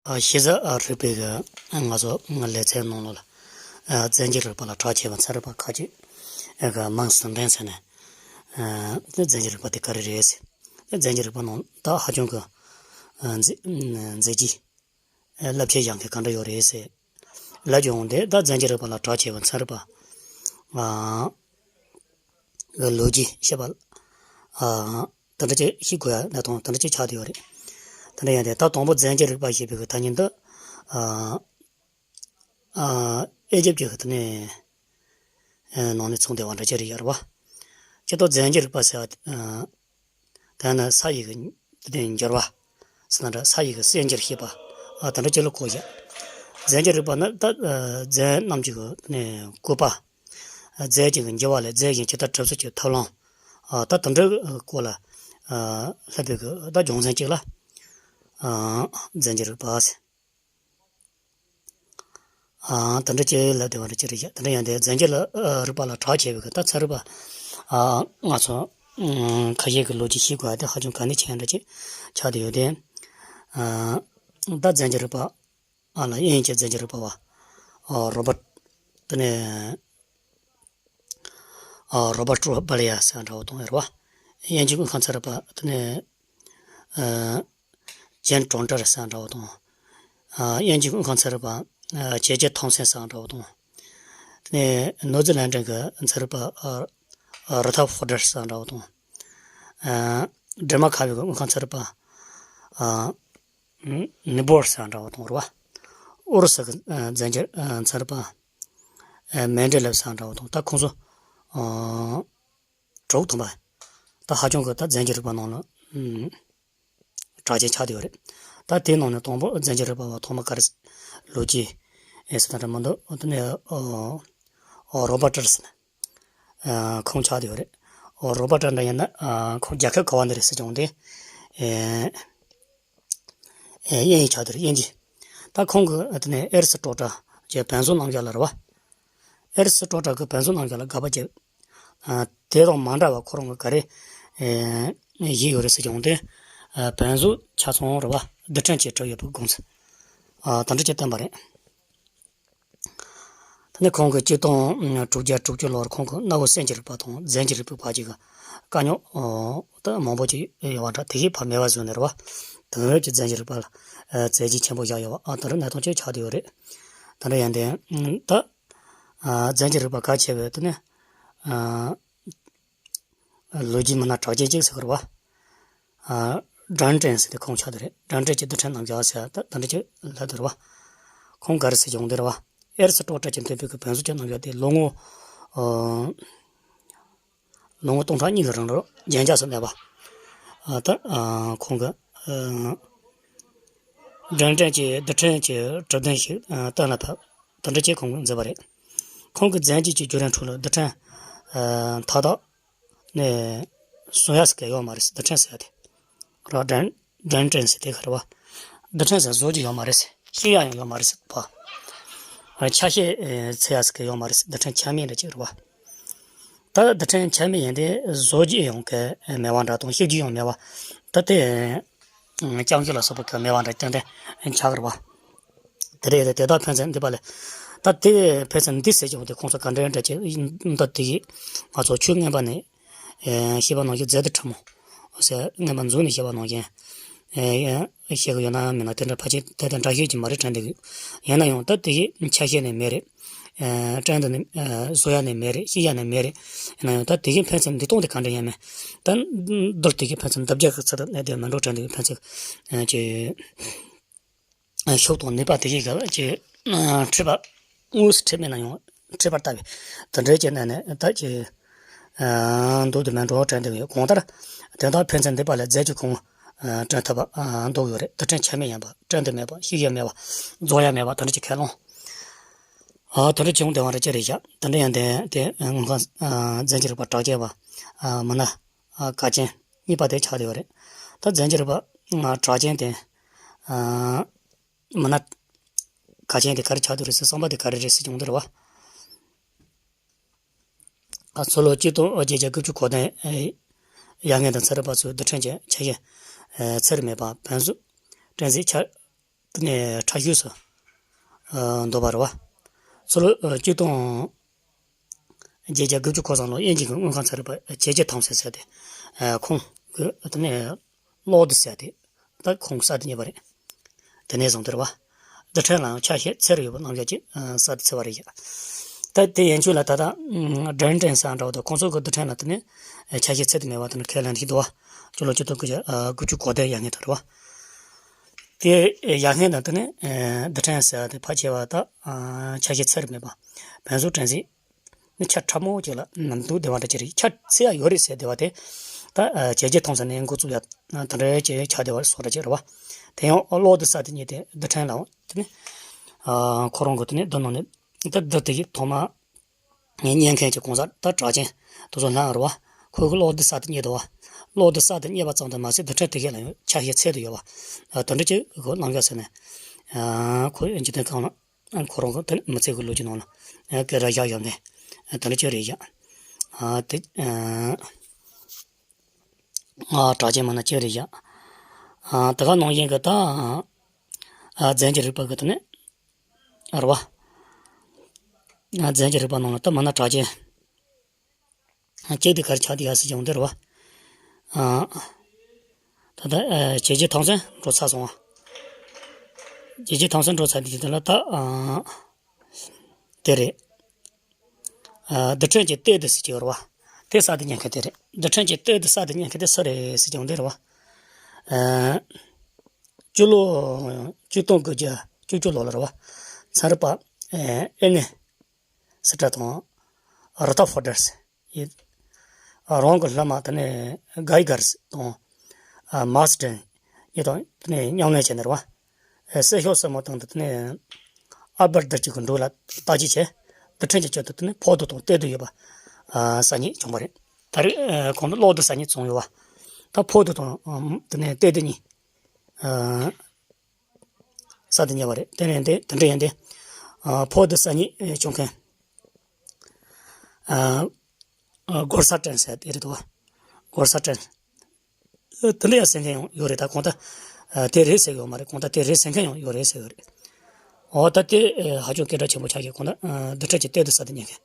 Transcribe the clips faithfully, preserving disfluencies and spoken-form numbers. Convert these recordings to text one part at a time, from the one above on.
གཞི་རྩ་རིག་པའི་གི་ང་ཚོ་ལེ་ཚན་ནང་ལོགས་ལ། རྫས་འགྱུར་རིག་པ་ལ་གྲགས་ཆེ་བ་ཚན་རིག་པ་ཁ་ཅིག་གི་མིང་ཟིན་འདྲེན་ཟེར་ནས། དེ་རྫས་འགྱུར་རིག་པ་དེ་ག་རེ་རེད་ཟེར། རྫས་འགྱུར་རིག་པ་ནང་ད་ཧ་ཅང་གི་མཛེས་མཛེས་རྒྱུ། རླབས་ཆེན་ཡང་གི་ག་འདྲ་ཡོད་རེད་ཟེར། ལབ་ཀྱི་ཡོང་དེ་ད་རྫས་འགྱུར་རིག་པ་ལ་གྲགས་ཆེ་བ་ཚན་རིག་པ། གི་ལོ་རྒྱུས་བཤད་པ། ཨ། དེ་འདྲ་ཅིག་ཤེས་དགོས་ཡ་གནད་དོན་དེ་འདྲ་ཅིག་ཆགས་བསྡད་ཡོད་རེད། དེ་འདྲ་ཡིན་ཏེ་ད་དང་པོ་རྫས་འགྱུར་རིག་པ་ཞེས་པའི་གི་ཐ་སྙད་འདི། ཨ། ཨ། དབྱེ་ཞིབ་ཀྱི་གི་དེ་ནས། ཨ། ནང་ནས་ཚུགས་བསྡད་པ་འདྲ་ཅིག་རེད་ཡ་རེད་བ། སྤྱིར་བཏང་རྫས་འགྱུར་རིག་པ་ཟེར་བ། ཨ། དེ་ནི་ས་ཡི་གི་དེ་ནས་འགྱུར་བ། ཟེར་ན་འདྲ་ས་ཡི་གི་གསལ་འགྱུར་ཤེས་པ། ཨ། དེ་འདྲ་ཅིག་ལ་གོ་ཡ། རྫས་འགྱུར་རིག་པ་ནི་ད། ཨ། རྫས་རྣམས་ཀྱི་གི་དེ་ནས་བཀོད་པ། རྫས་ཀྱི་འགྱུར་བ་ལས་རྫས་གཞན་ཇི་ལྟར་གྲུབ་ཚུལ་གྱི་ཐབས་ལམ། ཨ། ད་དེ་འདྲའི་སྐོར་ལ། ཨ། ལྷག་པའི་གི་ད་རྒྱུ་མཚན་གཅིག་ལ། ཨ། རྫས་འགྱུར་རིག་པ་ཟེར། ཨ། དེ་འདྲ་ཅིག་ལབ་བསྡད་པ་འདྲ་ཅིག་རེད་ཤག་དེ་འདྲ་ཡིན་ཏེ་རྫས་འགྱུར་ལ། ཨ། རིག་པ་ལ་གྲགས་ཆེ་བའི་གི་ད་ཚན་རིག་པ། ཨ། ང་ཚོ། ཨ། ཁ་ཤས་ཀྱི་ལོ་རྒྱུས་ཤེས་དགོས་ཡ་དེ་ཧ་ཅང་གལ་གནད་ཆེ་ཡ་འདྲ་ཅིག་ཆགས་བསྡད་ཡོད་དེ། ཨ། ད་རྫས་འགྱུར་རིག་པ། ཨ། ལ་དབྱིན་ཡིག་གི་རྫས་འགྱུར་རིག་པ་བ། ཨ། རོ་བར། དེ་ནས། ཨ། རོ་བར་ཊོ་བྷ་ལི་ཡ་ཟེར་འདྲ་བོ་དང་ཡོད་རེད་བ། དབྱིན་ཇིའི་དངོས་ཁམས་ཚན་རིག་པ་དེ་ནས། ཨ། ཇན་ཀྲོན་ཏར་ཟེར་འདྲ་བོ་དང་། ཨ། དབྱིན་ཇིའི་དངོས་ཁམས་ཚན་རིག་པ། ཨ། ཇེ་ཇེ་ཐོམ་སན་ཟེར་འདྲ་བོ་དང་། དེ་ནས་ནོར་ཛི་ལན་ཌན་གྱི་ཚན་རིག་པ། ཨ། རུ་ཐར་ཧྥོ་ཌར་ཟེར་འདྲ་བོ་དང་། ཨ། ཌེན་མཱརཀ་ཁ་བའི་དངོས་ཁམས་ཚན་རིག་པ། ཨ། ནི་བོར་ཟེར་འདྲ་བོ་དང་རེད་བ། ཨུ་རུ་སུ་གི། ཨ། རྫས་འགྱུར། ཨ། ཚན་རིག་པ། ཨ། མེན་ཌེ་ལེབ་ཟེར་འདྲ་བོ་དང་ད་ཁོང་ཚོ། ཨ། དྲུག་དང་པ། ད་ཧ་ཅང་གི་ད་རྫས་འགྱུར་རིག་པ་ནང་ལ། ཨ། གྲགས་ཅན་ཆགས་བསྡད་ཡོད་རེད། ད་དེའི་ནང་ནས་དང་པོ་རྫས་འགྱུར་རིག་པ་བ་ཐོག་མ་ག་རེ་ལོ་རྒྱུས་ཟེར་ན་འདྲ་མི་འདུག་དེ་ནས། ཨ། ཨ། རོ་བར་ཊར་ཟེར་ན། ཨ། ཁོང་ཆགས་བསྡད་ཡོད་རེད། ཨོ། རོ་བར་ཊར་འདྲ་ཡིན་ན། ཨ། ཁོང་རྒྱལ་ཁབ་ག་བ་ནས་རེད་ཟེར་བྱུང་སྟེ། ཨེ། ཨེ། དབྱིན་ཡིག་ཆགས་བསྡད་རེད། དབྱིན་ཇི། ད་ཁོང་གི་དེ་ནས་ཨེ་རི་སི་ཊོ་ཊལ་གྱི་བོད་བཟོ་རྣམ་གཞག་ལ་རེད་བ། ཨེ་རི་སི་ཊོ་ཊལ་གྱི་བོད་བཟོ་རྣམ་གཞག་ལ་དགག་པ་བརྒྱབ། ཨ། དེ་དང་མ་འདྲ་བ་ཁོ་རང་གི་ག་རེ། ཨེ། བཞག་ཡོད་རེད་ཟེར་བྱུང་སྟེ། ཨ། བོད་བཟོ་ཆ་ཚང་རེད་བ། རྡུལ་ཕྲན་གྱིས་གྲུབ་ཡོད་པའི་དགོངས་ཚུལ། ཨ། དེ་འདྲ་ཅིག་བསྟན་པ་རེད། དེ་ནས་ཁོང་གིས་གཅིག་སྟོང་དྲུག་བརྒྱ་དྲུག་ཅུ་ལོར་ཁོང་གིས་གནའ་བོའི་གསལ་འགྱུར་རིག་པ་དང་རྫས་འགྱུར་རིག་པའི་བར་གྱི་དཀའ་རྙོག་ད་མང་པོ་ཅིག་ཡོད་པ་འདྲ། དེ་གའི་བར་མེད་པ་བཟོས་ནས་རེད་བ། དེང་རབས་ཀྱི་རྫས་འགྱུར་རིག་པ་ལ་མཛད་རྗེས་ཆེན་པོ་བཞག་ཡོད་པ། ཨ། དེ་འདྲ་གནད་དོན་ཅིག་ཆགས་བསྡད་ཡོད་རེད། དེ་འདྲ་ཡིན་ཏེ། ད། ཨ། རྫས་འགྱུར་རིག་པ་གལ་ཆེ་བའི་དེ་ནས། ཨ། ལོ་རྒྱུས་མི་སྣ་གྲགས་ཅན་གཅིག་ཟེར་དགོས་རེད་བ། ཨ། ཌན་ཊན་ཟེར་ཏེ་ཁོང་ཆགས་བསྡད་རེད། ཌན་ཊན་གྱི་རྡུལ་ཕྲན་རྣམ་གཞག་ཟེར་ད་དེ་འདྲ་ཅིག་ལབ་བསྡད་རེད་བ། ཁོང་ག་རེ་ཟེར་བྱུང་བསྡད་རེད་བ། ཨེ་རི་སི་ཊོ་ཊལ་གྱིས་འདོད་པའི་གི་བོད་བཟོ་གི་རྣམ་གཞག་དེ་ལོ་ངོ། ཨ། ལོ་ངོ་སྟོང་ཕྲག་གཉིས་ལ་རིང་རུ་རྒྱན་ཆ་སུ་གནས་པ། ཨ། ད། ཨ། ཁོང་གི། ཨ། ཌན་ཊན་གྱི་རྡུལ་ཕྲན་གྱི་གྲུབ་དོན་ཞིག་ཨ། གཏན་ལ་ཕབ། དེ་འདྲ་ཅིག་ཁོང་གིས་མཛད་པ་རེད། ཁོང་གི་མཛད་རྗེས་ཀྱི་བརྒྱུད་རིམ་ཁྲོད་ལ་རྡུལ་ཕྲན། ཨ། མཐའ་དག་ནས་བཟོ་ཡ་ཟེར་གི་ཡོད་མ་རེད་ཟེར། རྡུལ་ཕྲན་ཟེར་ཡ་དེ། ར། ཌན། ཌན་ཊན་ཟེར་དེ་ག་རེད་བ། རྡུལ་ཕྲན་ཟེར་བཟོ་རྒྱུ་ཡོད་མ་རེད་ཟེར། བཤིག་ཡ་ཡང་ཡོད་མ་རེད་ཟེར་བ། ཨ། ཆ་ཤས་ཨེ། འཚོལ་ཡ་ཟེར་གི་ཡོད་མ་རེད་ཟེར། རྡུལ་ཕྲན་ཆ་མེད་འདྲ་ཅིག་རེད་བ། ད་རྡུལ་ཕྲན་ཆ་མེད་ཡིན་ཏེ་བཟོ་རྒྱུ་ཡོང་གི་མེད་པ་འདྲ་དང་བཤིག་རྒྱུ་ཡང་མེད་པ། ད་དེ་ལྕང་ཤོད་ལ་སོགས་པ་གི་མེད་པ་འདྲ་ཏན་ཏན་ཆགས་ཀྱི་རེད་བ། དེ་རེད། དེ་དག་ཕན་ཚུན་འདི་པ་ལས། ད་དེ་ཕན་ཚུན་འདི་ཟེར་བྱུང་སྟེ་ཁོང་ཚོ་ག་འདྲ་འདྲ་བྱེད་ད་དེ་གིས་ང་ཚོ་ཆོས་མངོན་པ་ནས། ཨེ། བཤད་པ་ནང་བཞིན་རྫས་དང་ཕྲ་མོ་ཟེར་མངོན་པ་མཛོད་ནས་བཤད་པ་ནང་བཞིན། ཨེ། བཤད་གི་ཡོད་ན་མིན་ན་དེ་འདྲ་ཕལ་ཆེར་དེ་དང་འདྲ་ཤོས་ཀྱི་མ་རེད་དྲན་འདུག་ཡིན་ན་ཡང་ད་དེ་གི་ཆ་ཤས་ནས་མེད་རེད། ཨེ། དྲན་འདུག་ནས། ཨེ། བཟོ་ཡ་ནས་མེད་རེད། བཤིག་ཡ་ནས་མེད་རེད། ཡིན་ན་ཡང་ད་དེ་གི་ཕན་ཚུན་འདི་སྟོང་དེ་ག་འདྲ་ཡིན་མིན། ད་རྡུལ་དེ་གི་ཕན་ཚུན་འདབ་རྒྱག་གི་ཚུལ་དུ་གནས་དེ་མི་འགྲོ་དྲན་འདུག་ཕན་ཚུན། ཨེ། ཅི། ཤུགས་དང་ནུས་པ་དེ་གི་ག་ཅི། འཕྲད་པ། དངོས་སུ་འཕྲད་མེད་ན་ཡང་འཕྲད་པར་ལྟ་བུའི་དེ་འདྲའི་ཅིག་གནས་ནས་ད་ཅི། ཨ། འདུག་དེ་མིན་འགྲོ་དྲན་འདུག་ཡོད། གང་ལྟར་དེ་དག་ཕན་ཚུན་འདི་པ་ལས་རྫས་ཀྱི་ཁོངས། ཨ། དྲན་ཐུབ་པ། ཨ། འདུག་ཡོད་རེད། རྡུལ་ཕྲན་ཆ་མེད་ཡིན་པ། དྲན་དུ་མེད་པ། བཤིག་ཡ་མེད་པ། རྫོགས་ཡ་མེད་པ། དེ་འདྲ་ཅིག་ཁས་བླངས། ཨ། དེ་འདྲ་བྱུང་བསྡད་པ་རེད། ཅི་རེད་བཞག་དེ་འདྲ་ཡང་དེ་དེ་དངོས་ཁམས། ཨ། རྫས་འགྱུར་རིག་པ་གྲགས་ཅན་པ། ཨ། མི་སྣ། ཨ། གལ་ཆེན་གཉིས་པ་དེ་ཆགས་བསྡད་པ་རེད། ད་རྫས་འགྱུར་རིག་པ། ཨ། གྲགས་ཅན་དེ། ཨ། མི་སྣ་གལ་ཆེན་དེ་ག་རེ་ཆགས་བསྡད་རེད་ཟེར། གསུམ་པ་དེ་ག་རེ་རེད་ཟེར་བྱུང་བསྡད་རེད་བ། ཨ། ཚོ་ལོ་གཅིག་སྟོང་བརྒྱད་བརྒྱ་དགུ་བཅུ་གོ་བདུན། ཨ། ཡར་ངོས་དང་ཚན་རིག་པ་ཚོས་རྡུལ་ཕྲན་གྱི་ཆ་ཤས། ཨ། ཚད་མེད་པ། བོད་བཟོ་སྤྲན་རྩིས་ཆ། དེ་ནས་ཁྲ་ཤུལ་སུ་འདུག་པ་རེད་བ། ཕྱི་ལོ་ཆིག་སྟོང་བརྒྱད་བརྒྱ་དགུ་བཅུ་གོ་གསུམ་ལོ་དབྱིན་ཇི་གི་དངུལ་ཁང་ཚན་རིག་པ་ཇེ་ཇེ་ཐོམ་སན་ཟེར་ཏེ། ཁོང་གི་དེ་ནས་གློག་རྡུལ་ཟེར་ཏེ། ད་ཁོང་གསར་དུ་རྙེད་པ་རེད། དེ་ནས་བཟུང་སྟེ་རེད་བ། རྡུལ་ཕྲན་ལའང་ཆ་ཤས་ཚད་རེ་ཡོད་པ་རྣམས་ཀྱང་གསར་དུ་ཚུད་པ་རེད་ཡ། ད་དེ་ཡན་ཆོད་ལ་ད་ལྟ་ཌན་ཊན་ས་འདྲ་བ་དང་ཁོང་ཚོ་གི་རྡུལ་ཕྲན་ལ་དེ་ནས་ཆ་ཤས་ཚད་དུ་མེད་པ་དེ་ནས་ཁས་ལེན་ཞིག་འདུག་བ། ཕྱི་ལོ་ཆིག་སྟོང་དགུ་བརྒྱ་དགུ་བཅུ་གོ་བདུན་ཡར་སྔོན་དང་རེད་བ། དེ་ཡར་སྔོན་དང་དེ་ནས་རྡུལ་ཕྲན་ཟེར་བ་དེ་ཕལ་ཆེ་བ་ད་ཆ་ཤས་ཚད་རེ་མེད་པ། བོད་སོག་ཕྲན་ཚེགས། ནི་ཆ་ཕྲ་མོ་ཅིག་ལ་ནམ་དུ་བདེ་བ་འདྲ་ཅིག་རེད། ཆ་ཚད་ཡ་ཡོད་རེད་ཟེར་བདེ་བ་དེ། ད་ཇེ་ཇེ་ཐོམ་སན་ནས་འགོ་བཙུགས་ཡ་དེ་འདྲའི་ཅིག་ཆགས་བདེ་བ་སོགས་འདྲ་ཅིག་རེད་བ། དེ་ཡང་གློག་རྡུལ་གསར་དུ་རྙེད་དེ་རྡུལ་ཕྲན་ལའང་དེ་ནི་ཁོ་རང་གི་དེ་ནི་རྡུལ་ནང་ནས་ད་རྡུལ་དེ་ཡི་ཐོག་མ་རྙེད་མཁན་གྱི་གང་ཟག་ད་གྲགས་ཅན་དེ་ཚོ་ལྷན་རེད་བ། ཁོ་གི་གློག་རྡུལ་གསར་དུ་རྙེད་དོ་བ། གློག་རྡུལ་གསར་དུ་རྙེད་པ་ཙམ་དུ་མ་ཟད་རྡུལ་ཕྲན་དེ་གའི་ལ་ཡང་ཆ་ཤས་ཚད་དུ་ཡོད་བ། དེ་འདྲ་ཅིག་གི་རྣམ་གཞག་ཟེར་ནས་ཁོ་འཇིག་རྟེན་གང་ལ། ཁོ་རང་གི་དེ་མི་ཚེ་གི་ལོ་རྒྱུས་ནང་ལ་སྐད་ར་བཞག་ཡོད་མེད་དེ་འདྲ་ཅིག་རེད་བཞག་དེ་གྲགས་ཅན་མི་སྣ་གཅིག་རེད་བཞག་དེ་ག་ནང་བཞིན་གི་ད་རྫས་འགྱུར་རིག་པ་གི་དེ་ནས་རེད་བ། རྫས་འགྱུར་རིག་པ་ནང་ལ་ད་མི་སྣ་གྲགས་ཅན། གཅིག་དེ་གར་ཆགས་དེ་ཡ་སྲིད་ཀྱང་འདིར་བ། ཨ། ད་ལྟ་ཨ་ཇེ་ཇེ་ཐོམ་སན་འགྲོ་ཚར་སོང་བ། ཇེ་ཇེ་ཐོམ་སན་འགྲོ་ཚར་དེ་དེ་ལ་ད་ཨ། དེ་རེད། ཨ་རྡུལ་ཕྲན་གྱི་གཏེར་དེ་སྲིད་ཀྱི་ཡོད་རེད་བ། དེ་གསར་དུ་རྙེད་མཁན་དེ་རེད། རྡུལ་ཕྲན་གྱི་གཏེར་དེ་གསར་དུ་རྙེད་མཁན་དེ་སུ་རེད་སྲིད་ཀྱང་འདིར་བ། ཨ། སྤྱི་ལོ་ཆིག་སྟོང་དགུ་བརྒྱ་བཅུ་བཅུ་ལོ་ལ་རེད་བ། ཚན་རིག་པ་ཨེ་ཨེ་ནེ། སི་ཏྲ་དང་། རི་ཐ་ཕོར་ཌར་སི་ཡིན། རང་གི་སློབ་མ་དེ་ནས་གྷའི་གར་སི་དང་། མཱར་སི་ཌན་གཉིས་དང་དེ་ནས་མཉམ་ལས་བྱས་ནས་རེད་བ། སྲིད་ཤོག་སྲིན་མོ་དང་དེ་ནས་ཨལ་བར་རྡུལ་གཅིག་གི་འགྲོས་ལ་བརྟག་དཔྱད་བྱས། རྡུལ་ཕྲན་གྱི་དཀྱིལ་དུ་དེ་ནས་ཕོག་ཐུག་དང་གཏེར་ཐུག་ཡོད་པ། གསར་རྙེད་བྱུང་བ་རེད། ད་རེས་གོང་དུ་གློག་རྡུལ་གསར་རྙེད་བྱུང་ཡོད་བ། ད་ཕོག་ཐུག་དང་དེ་ནས་གཏེར་ཐུག་གཉིས། གསར་དུ་རྙེད་པ་རེད། དེ་ནས་འདི་དེ་འདྲ་ཡིན་ཏེ། ཕོག་ཐུག་གསར་རྙེད་བྱུང་མཁན། གོར་ས་ཏྲན་ཟེར་དེ་རེད་དོ། གོར་ས་ཏྲན། དེ་འདྲ་ཡང་ཟེར་མཁན་ཡང་ཡོད་རེད། ད་གང་ལྟར་དེ་རེད་ཟེར་གི་ཡོད་མ་རེད། གང་ལྟར་དེ་རེད་ཟེར་མཁན་ཡང་ཡོད་རེད་ཟེར་གི་རེད། འོ་ད་དེ་ཧ་ཅང་སྐད་གྲགས་ཆེན་པོ་ཆགས་ཀྱི་གང་ལྟར་རྡུལ་ཕྲན་གྱི་གཏེར་དུ་གསར་དུ་རྙེད་མཁན།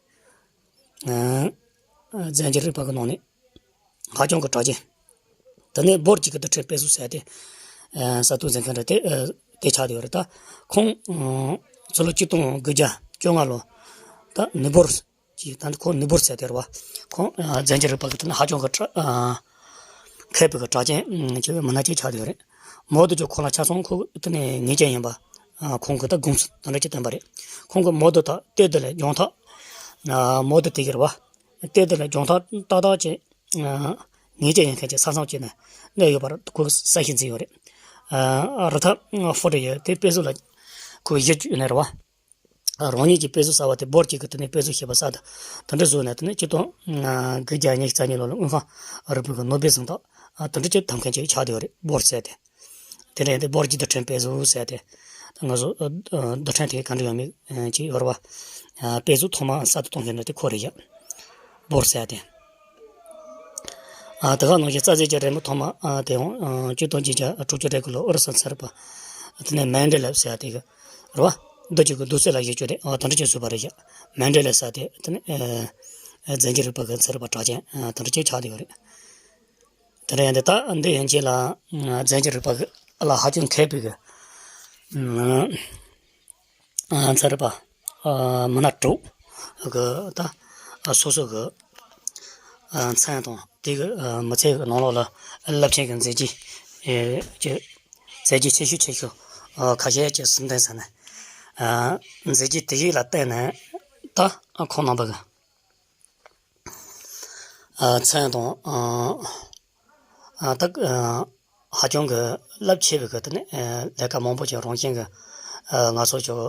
རྫས་འགྱུར་རིག་པ་གི་ནང་ནས་ཧ་ཅང་གི་གྲགས་ཅན། དེ་ནས་བོར་གཅིག་གི་རྡུལ་ཕྲན་དཔེ་གཟུགས་ཟེར་ཏེ། གསར་གཏོད་མཛད་མཁན་རེད་དེ། དེ་ཆགས་བསྡད་ཡོད་རེད་ད། ཁོང་། ཕྱི་ལོ་ཆིག་སྟོང་དགུ་བརྒྱ་བཅོ་ལྔ་ལོ། ད་ནི་བོར་གཅིག་ད་ཁོང་ནི་བོར་ཟེར་དེ་རེད་བ། ཁོང་རྫས་འགྱུར་རིག་པ་གི་དེ་ནས་ཧ་ཅང་གི་གྲགས། མཁས་པའི་གི་གྲགས་ཅན་གྱི་མི་སྣ་གཅིག་ཆགས་བསྡད་ཡོད་རེད། མའོ་ཏུ་ཅུ་ཁོང་ལ་ཆ་ཚང་ཁོ་དེ་ནས་ངེས་ཅན་ཡིན་པ། ཁོང་གིས་ད་དགོངས་ཚུལ་དེ་འདྲ་ཅིག་བསྟན་པ་རེད། ཁོང་གིས་མའོ་ཏུ་དང་གཏེར་དེ་ལས་སྦྱོང་ཐག་མའོ་ཏུ་དེ་གི་རེད་བ། གཏེར་དེ་ལས་སྦྱོང་ཐག་ཏག་ཏག་ཅིག་ངེས་ཅན་ཡིན་མཁན་གྱི་ས་མཚམས་ཅིག་ནས་གནས་ཡོད་པར་ཁོས་གསལ་བཤད་མཛད་ཡོད་རེད། རི་ཐ་ཧྥོ་ཏེ་ཡི་དེ་དཔེ་གཟུགས་ལ་ཁོས་གཞི་བཅོལ་ནས་རེད་བ། རང་ཉིད་ཀྱི་དཔེ་གཟུགས་གསར་བ་དེ་བོར་གཅིག་གི་དེ་ནས་དཔེ་གཟུགས་ཞེས་པ་གསར་དུ་དེ་འདྲ་བཟོས་ནས་དེ་ནས་ཆིག་སྟོང་དགུ་བརྒྱ་ཉི་ཤུ་རྩ་གཉིས་ལོ་ལ་དངུལ་ཁང་རིལ་བུ་གི་ནོ་བེལ་གཟེངས་རྟགས་དེ་འདྲ་ཅིག་ཐོབ་མཁན་ཅིག་ཆགས་བསྡད་ཡོད་རེད། བོར་ཟེར་ཏེ། དེ་ནས་དེ་བོར་གྱི་རྡུལ་ཕྲན་དཔེ་གཟུགས་ཟེར་ཏེ། ང་ཚོ་རྡུལ་ཕྲན་དེ་ག་འདྲ་ཡོད་མེད་ཅིག་ཡོད་རེད་བ། དཔེ་གཟུགས་ཐོག་མ་གསར་དུ་གཏོང་མཁན་དེ་ཁོ་རེད་ཡ། བོར་ཟེར་ཏེ། ཨ་དེ་ག་ནང་བཞིན་རྩ་རྫས་ཀྱི་རི་མོ་ཐོག་མ་ཨ་དེ་ཡང་ཨ་ཆིག་སྟོང་བརྒྱད་བརྒྱ་དྲུག་ཅུ་རེ་དགུ་ལོ་ཨུ་རུ་སུ་ཚན་རིག་པ། དེ་ནས་མེན་ཌེ་ལེབ་ཟེར་ཡ་དེ་གི་རེད་བ། རྡུལ་གཅིག་གི་རྡུལ་གསེབ་ལ་གཞི་བཅོལ་ཏེ་ཨ་དེ་འདྲ་ཅིག་བཟོས་པ་རེད་ཡ། མེན་ཌེ་ལེབ་ཟེར་དེ་དེ་ནས་ཨ་རྫས་འགྱུར་རིག་པ་གི་ཚན་རིག་པ་གྲགས་ཅན་ཨ་དེ་འདྲ་ཅིག་ཆགས་བསྡད་ཡོད་རེད། དེ་འདྲ་ཡིན་དུས་ད་འདི་ཡན་ཆད་ལ་ཨ་རྫས་འགྱུར་རིག་པ་གི་ལ་ཧ་ཅང་མཁས་པའི་གི་ཨ་ཚན་རིག་པ་ཨ་མི་སྣ་དྲུག་གི་ད་ཨ་སོ་སོ་གི་ཨ་མཚན་དང་དེ་གི་ཨ་མི་ཚེ་གི་ནང་ལོགས་ལ་རླབས་ཆེན་གྱི་མཛད་རྗེས་ཨེ་ཅི་མཛད་རྗེས་ཆེ་ཤོས་ཆེ་ཤོས་ཨ་ཁ་ཤས་ཀྱི་གསུང་དོན་ཟེར་ན་ཨ་མཛད་རྗེས་དེ་ཡིག་ལ་བརྟེན་ནས་ད་ཨ་ཁོང་རྣམ་པ་གི་ཨ་མཚན་དང་ཨ་ཨ་ད་ཨ་ཧ་ཅང་གི་རླབས་ཆེ་བའི་གི་དེ་ནི་ཨ་ལས་ཀ་མང་པོ་ཅིག་རང་བཞིན་གི་ཨ་ང་ཚོ་ཅིག་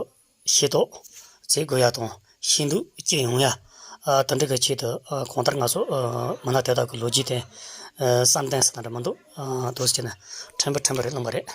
ཤེས་རྟོགས་བྱེད་དགོས་ཡ་དང་ཤེས་འདོད་སྐྱེ་ཡོང་ཡ་ཨ་དེ་འདྲ་གི་ཆེད་དུ་ཨ་གང་ལྟར་ང་ཚོ་ཨ་མི་སྣ་དེ་དག་གི་ལོ་རྒྱུས་དེ་ཨ་བསམ་གཏན་ཟེར་ན་འདྲ་མི་འདུག་ཨ་འདུག་ཟེར་ན་ཕྲན་བུ་ཕྲན་བུ་རེ་བླངས་པ་རེད།